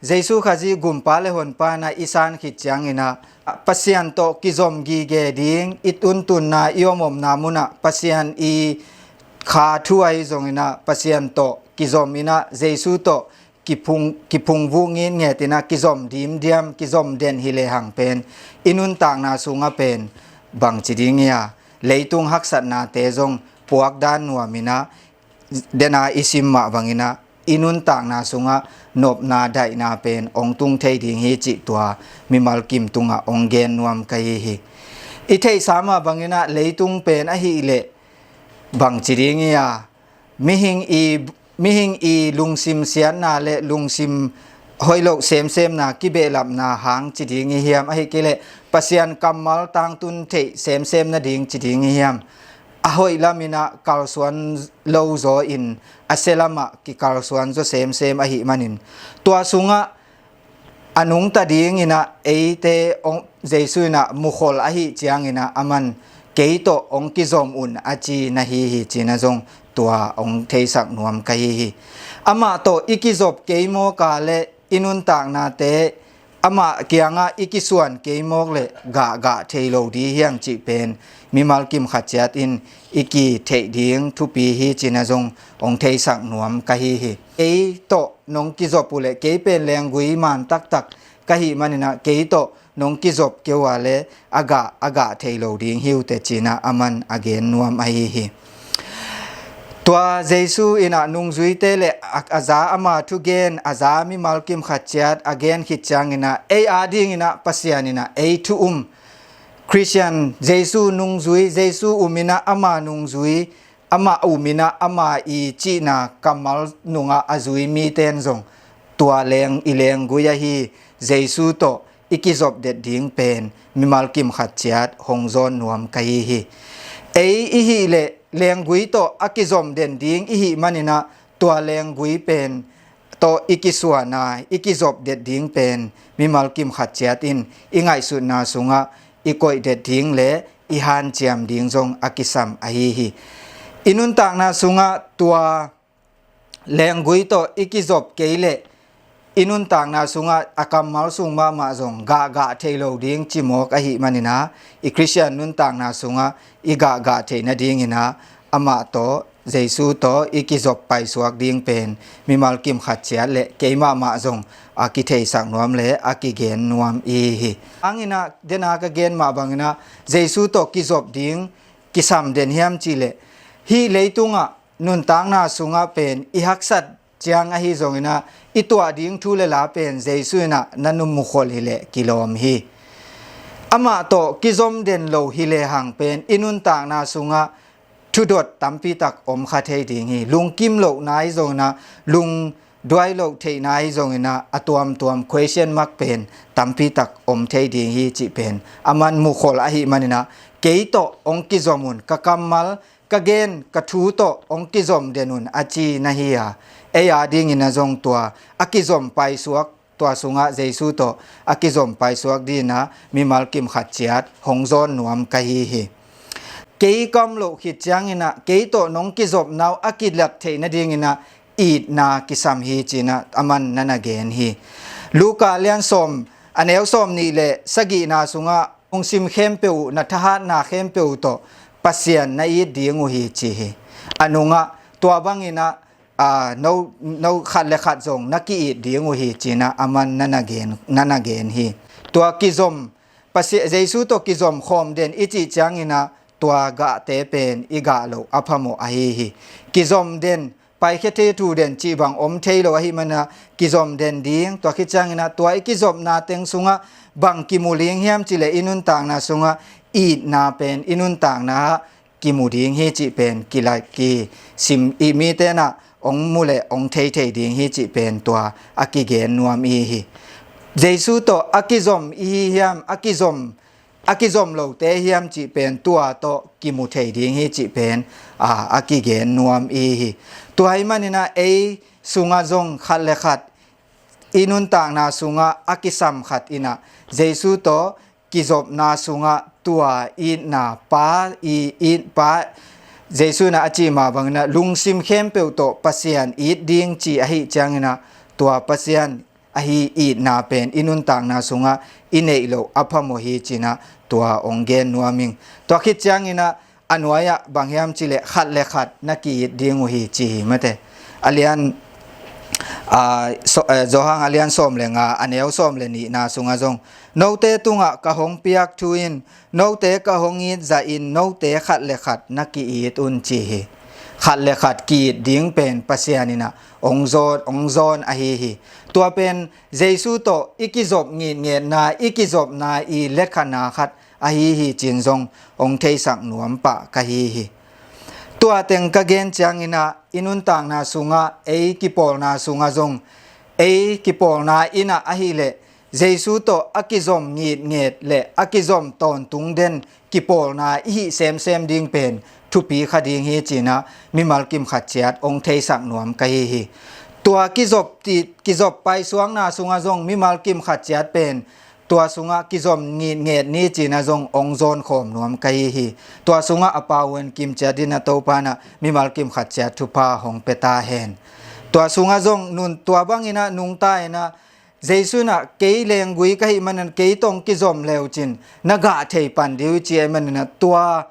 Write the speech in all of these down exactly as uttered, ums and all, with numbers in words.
Jesu Khazih gumpa le honpa inah i san khit cianginah Pasian tawh kizom gige ding, i tuntunna i omomna munah Pasian i kha thu ahi zonginah Pasian tawh kizom inah Jesu tawh kiphung, kiphungvuk ngitnget inah kizom dimdiam, kizom den hi lehang pen i nuntakna sungah pen bangci ding hi a, leitung haksatnate zong puakdan nuam inah, dena i sim mah banginah i nuntakna sungah nopna daihna pen hong tung thei ding hi cih tua mimal kim tungah hong gen nuam ka hi hi. I theihsa mah banginah leitung pen ahih leh bangci ding hi a, mihing i, mihing i lungsim siatna le lungsim hoih loh semsemna kibehlapna hang ci ding i hiam, ahih kei leh Pasian kammal tangtun theih semsem nading ci ding i hiam? A hoih laminah kalsuan lo zaw in a sia lamah kikalsuan zaw semsem ahih manin tua sungah a nungta dinginah eite hong, Jesu inah mukhol ahih cianginah aman kei tawh hong kizom un a ci na hi hi cinah zong tua hong theisak nuam ka hi hi. Amah tawh i kizop kei mawk a le i nuntaknate amah kiangah i kisuan kei mawk le gahgah thei lo di hiang cih pen mimal kim khat ciat in i kitheih ding thupi hi cinah zong hong theisak nuam ka hi hi. Kei tawh nong kizop uh le kei pen lenggui man taktak ka hih maninah kei tawh nong kizop kei uh a le a gah, a gah thei lo ding hi uh teh cinah aman a gen nuam ahi hi. Tua Jesu inah nungzuite le a, a za ama thugen, a za mimal kim khat ciat a gen khit cianginah ei a dinginah Pasian inah ei thu um Khristian, Jesu nungzui, Jesu um inah ama nungzui, ama um inah ama i cihna kammal nungah a zui mite in zong tua leng i lenggui ahi Jesu tawh i kizop det ding pen mimal kim khat ciat hong zawn nuam ka hi hi. Ei i hih leh lenggui tawh a kizom den ding i hih maninah tua lenggui pen tawh i kisuan a i kizop det ding pen mimal kim khat ciat in i ngaihsutna sungah i koih det ding le i hanciam ding zong a kisam ahi hi. I nuntakna sungah tua lenggui tawh i kizop kei leh i nuntakna sungah a kammal sung mahmah zong gahgah thei lo ding ci mawk ahih maninah i Khristian nuntakna sungah i gahgah theih nadinginah amah tawh Jesu tawh i kizop paisuak ding pen mimal kim khat ciat le keimah mah zong a kitheisak nuam le a kigen nuam i hi. Hanginah dena ka gen mah banginah Jesu tawh kizop ding kisam den hiam cih leh hih leitungah nuntakna sungah pen i haksat ciang ahi zonginah i tuah ding thu le la pen Jesu inah na nung mukhol hi leh kilawm hi. Amah tawh kizom den lo hi lehang pen i nuntakna sungah thudot tampi tak om kha thei ding hi. Lungkim loh nai zonginah, lungduai loh theih nai zonginah a tuamtuam question mark pen tampi tak om thei ding hi cih pen aman mukhol ahih maninah kei tawh hong kizom un, ka kammal ka gen ka thu tawh hong kizom den un a ci na hi a, ei a dinginah zong tua a kizom paisuak, tua sungah Jesu tawh a kizom paisuak dinginah mimal kim khat ciat hong zawn nuam ka hi hi. Kei ka om loh khit cianginah kei tawh nong kizopna uh a kilat theih nadinginah itna kisam hi cinah aman na na gen hi. Luka lian sawm, a neu sawm nih le sagihna sungah lungsim khempeuh uh, na thahatna khempeuh uh tawh Pasian na it ding uh hi ci hi. A nungah tua banginah, aa, no, no khat le khat zong na ki-it ding uh hi cinah aman na na gen, na na gen hi. Tua kizom, Pasi-, Jesu tawh kizom khawm den i cih cianginah tua gahte pen i gah loh a phamawh ahi hi. Kizom den, paikhia thei thu den cih bang om thei lo ahih maninah kizom den ding, tua khit cianginah tua i kizopna teng sungah bang kimu ding hiam cih leh i nuntakna sungah itna pen i nuntakna ah kimu ding hi cih pen kila kisim i mite inah hong mu leh hong thei thei ding hi cih pen tua a kigen nuam i hi. Jesu tawh a kizom i hi hiam, a kizom a kizom lote hiam cih pen tua tawh kimu thei ding hi cih pen, aa, a kigen nuam i hi. Tua ahih maninah ei sungah zong khat le khat i nuntakna sungah a kisam khat inah Jesu tawh kizopna sungah tua itna pa i it pa Jesu inah a cih mah banginah lungsim khempeuh tawh Pasian it ding cih ahih cianginah tua Pasian ahi itna pen i nuntakna sungah i neih loh a phamawh hi cinah tua hong gen nuam ing. Tua khit cianginah a nuai-ah bang hiam cileh khat le khat na ki-it ding uh hi ci hi mate. A lian, aa, so, eh, Johan a lian sawm le nga, a neu sawm le nihna sungah zong, note tungah ka hong piak thu in, note ka hong it zahin, note khat le khat na ki-it un ci hi. Khat le khat ki-it ding pen Pasian inah hong zawn, hong zawn ahi hi. Tua pen Jesu tawh i kizop ngitngetna, i kizopna i lekhana khat ahi hi cin zong hong theisak nuam pah ka hi hi. Tua teng ka gen cianginah i nuntakna sungah, ei kipawlna sungah zong, ei kipawlna inah ahileh Jesu tawh a kizom ngitnget le a kizom tawntung den kipawlna i hih semsem ding pen thupi kha ding hi cinah mimal kim khat ciat hong theisak nuam ka hi hi. Tua kizop ti, kizop paisuakna sungah zong mimal kim khat ciat pen tua sungah kizom ngitnget ni cinah zong hong zawn khawm nuam ka hi hi. Tua sungah a pau-un kim ciat inah Topa inah mimal kim khat ciat thupha hong pia ta hen. Tua sungah zong nun tua banginah nungta inah Jesu inah kei lenggui ka hih manin kei tawh kizom leu cin na gah thei pan ding uh ci ahih maninah tua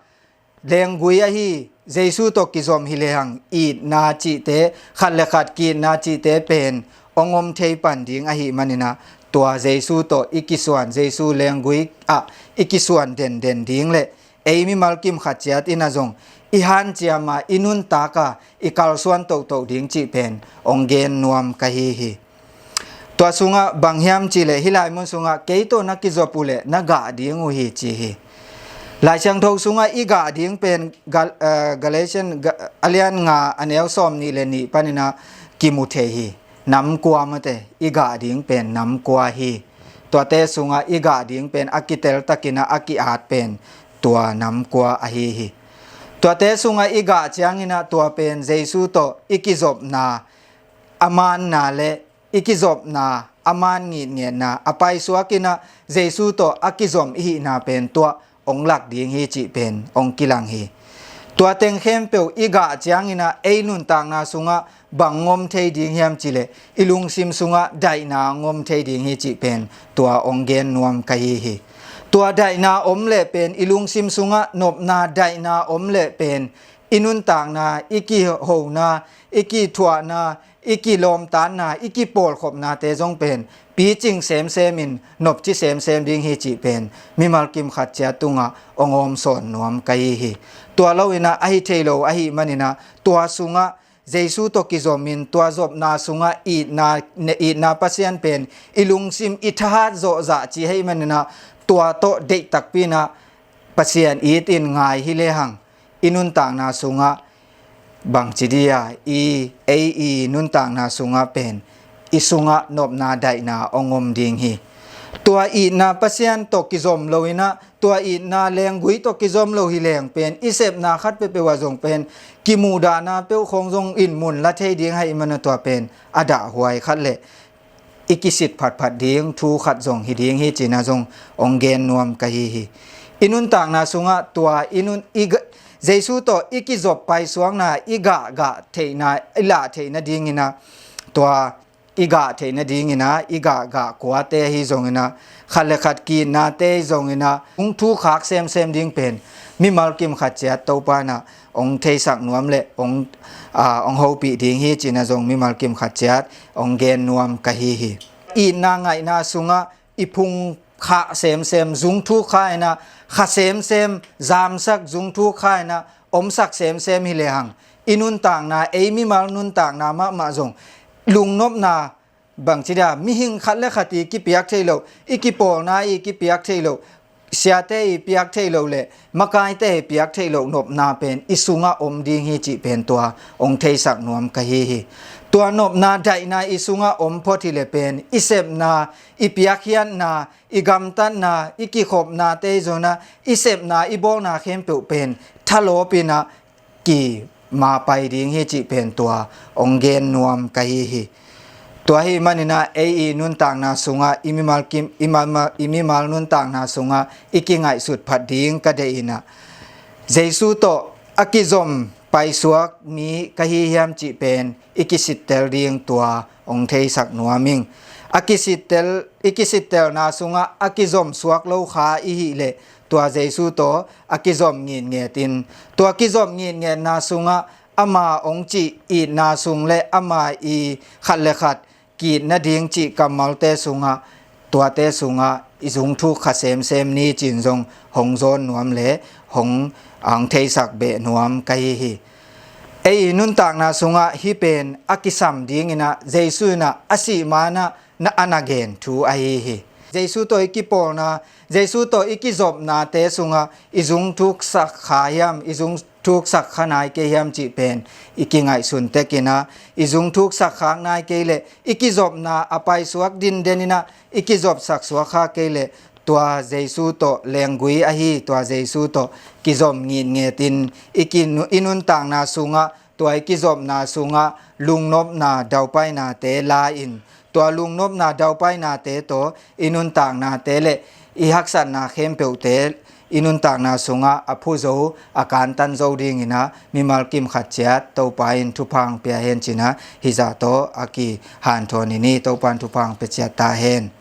lenggui ahi Jesu tawh kizom hi lehang itna cihte, khat le khat ki-itna cihte pen hong om thei pan ding ahih maninah tua Jesu tawh i kisuan, Jesu lenggui ah i kisuan denden ding le ei mimal kim khat ciat inah zong i hanciam a, i nuntak a, i kalsuan tohtoh ding cih pen hong gen nuam ka hi hi. Tua sungah bang hiam cihleh hih lai mun sungah kei tawh na kizop uhleh na gah ding uh hi ci hi. Lai Siangtho sungah i gah ding pen Gal-, eh, Galatian ga-, a lian nga, a neu sawm nih le nih paninah kimu thei hi. Nam kua mate, i gah ding pen nam kua hi. Tuate sungah i gah ding pen a kiteltakinah a ki-at pen tua nam kua ahi hi. Tuate sungah i gah cianginah tua pen Jesu tawh i kizopna, a manna le i kizopna, a man ngitngetna, a paisuakinah Jesu tawh a kizom i hihna pen tua hong lak ding hi cih pen hong kilang hi. Tua teng khempeuh i gah cianginah ei nuntakna sungah bang hong om thei ding hiam cihleh i lungsim sungah daihna hong om thei ding hi cih pen tua hong gen nuam ka hi hi. Tua daihna om leh pen i lungsim sungah nopna daihna om leh pen i nuntakna, i kihona, i kithuahna, i kilawmtatna, i kipawlkhopnate zong pen picing semsemin nopci semsem ding hi cih pen mimal kim khat ciat tungah hong om sawn nuam ka hi hi. Tua loinah ahi thei lo ahih maninah tua sungah Jesu tawh kizomin tua zopna sungah itna, itna Pasian pen i lungsim i thahat zawhzah ci ahih maninah tua tawh deih takpi inah Pasian it in ngai hi lehang i nuntakna sungah bangci dia i, ei i nuntakna sungah pen i sungah nopna daihna hong om ding hi. Tua itna Pasian tawh kizom loinah, tua itna lenggui tawh kizom lo hi leng pen i sepna khat peuhpeuh ah zong pen kimuhdahna peuh khawng zong in mun la thei ding ahih manin tua pen a dahhuai khat le i kisit phatphat ding thu khat zong hi ding hi cinah zong hong gen nuam ka hi hi. I nuntakna sungah tua i nun, i ga-, Jesu tawh i kizop paisuakna, i gahgah theihna, i lah theihna dinginah tua i gah theihna dinginah i gahgah kuate ahi zonginah, khat le khat ki-itnate ahi zonginah, hong thukhak semsem ding pen mimal kim khat ciat Topa inah hong theisak nuam le hong, aa, hong hopih ding hi cinah zong mimal kim khat ciat hong gen nuam ka hi hi. Itna ngaihna sungah i phung khah semsem, zung thuk kha inah, kha semsem, zamsak, zung thuk kha inah omsak semsem hi lehang i nuntakna, ei mimal nuntakna mahmah zong lungnopna, bangci dia, mihing khat le khat i kipiak thei lo, i kipawlna i kipiak thei lo, siate i piak thei lo le makaite i piak thei lo nopna pen i sungah om ding hi cih pen tua hong theisak nuam ka hi hi. Tua nopna daihna i sungah om phot hileh pen i sepna, i piakkhiatna, i gamtatna, i kikhopnate ahi zonginah i sepna, i bawlna khempeuh pen thalawpinah kimapai ding hi cih pen tua hong gen nuam ka hi hi. Tua ahih maninah ei i nuntakna sungah, i mimal kim, i mimal, i mimal nuntakna sungah i kingaihsut phat ding ka deih inah, Jesu tawh a kizom paisuak mi ka hi hiam cih pen i kisittel ding tua hong theisak nuam ing. a kisittel, i kisittelna sungah a kizom suak lo kha i hih leh tua Jesu tawh a kizom ngitngetin, tua kizom ngitngetna sungah ama hong cih itna sung le ama i khat le khat ki-it nading cih kammalte sungah, tuate sungah i zungthuk kha semsem ni cin zong hong zawn nuam le hong, hong theisak beh nuam ka hi hi. Ei i nuntakna sungah hih pen a kisam dinginah Jesu inah a sih manah na a na gen thu ahi hi. Jesu tawh i kipawlna, Jesu tawh i kizopnate sungah i zungthuksak kha hiam, i zung thuksak kha nai kei hiam cih pen i kingaihsun tekinah, i zung thuksak khak nai kei leh i kizopna a paisuak dindeninah i kizopsak suak kha kei leh tua Jesu tawh lenggui ahi, tua Jesu tawh kizom ngitngetin i, ki, i nuntakna sungah, tua i kizopna sungah lungnopna daupainate la-in, tua lungnopna daupainate tawh i nuntaknate le i haksatna khempeuhte i nuntakna sungah a phu zo, a kantan zo dinginah mimal kim khat ciat Topa in thupha hong pia hen cinah hizah tawh a kihanthawn i hi. Topa in thupha hong pia ciat ta hen.